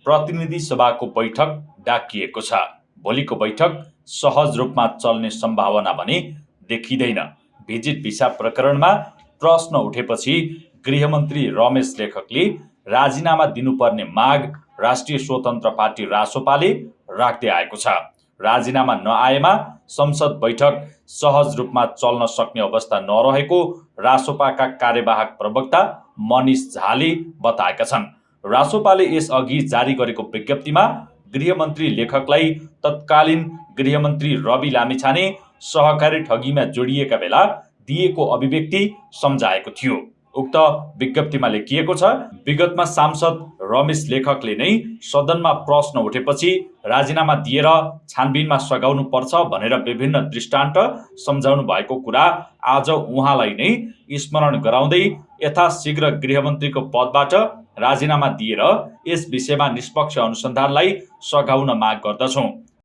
प्रतिनिधि सभाको बैठक डाकिएको छ। भोलिको बैठक सहज रूपमा चल्ने सम्भावना भने देखिँदैन। भिजिट भिसा प्रकरणमा प्रश्न उठेपछि गृहमन्त्री रमेश लेखकले राजीनामा दिनुपर्ने माग राष्ट्रिय स्वतन्त्र पार्टी रासोपाले राख्दै आएको छ। राजीनामा नआएमा संसद बैठक सहज रूपमा चल्न सक्ने अवस्था नरहेको रासोपाका कार्यवाहक प्रवक्ता मनिष झाले बताएका छन्। रासोपाले यसअघि जारी गरेको विज्ञप्तिमा गृहमन्त्री लेखकलाई तत्कालीन गृहमन्त्री रवि लामिछाने सहकारी ठगीमा जोडिएका बेला दिएको अभिव्यक्ति सम्झाएको थियो। उक्त विज्ञप्तिमा लेखिएको छ, विगतमा सांसद रमेश लेखकले नै सदनमा प्रश्न उठेपछि राजीनामा दिएर छानबिनमा सघाउनु पर्छ भनेर विभिन्न दृष्टान्त सम्झाउनु भएको कुरा आज उहाँलाई नै स्मरण गराउँदै यथाशीघ्र गृहमन्त्रीको पदबाट राजीनामा दिएर यस विषयमा निष्पक्ष अनुसन्धानलाई सघाउन माग गर्दछौँ।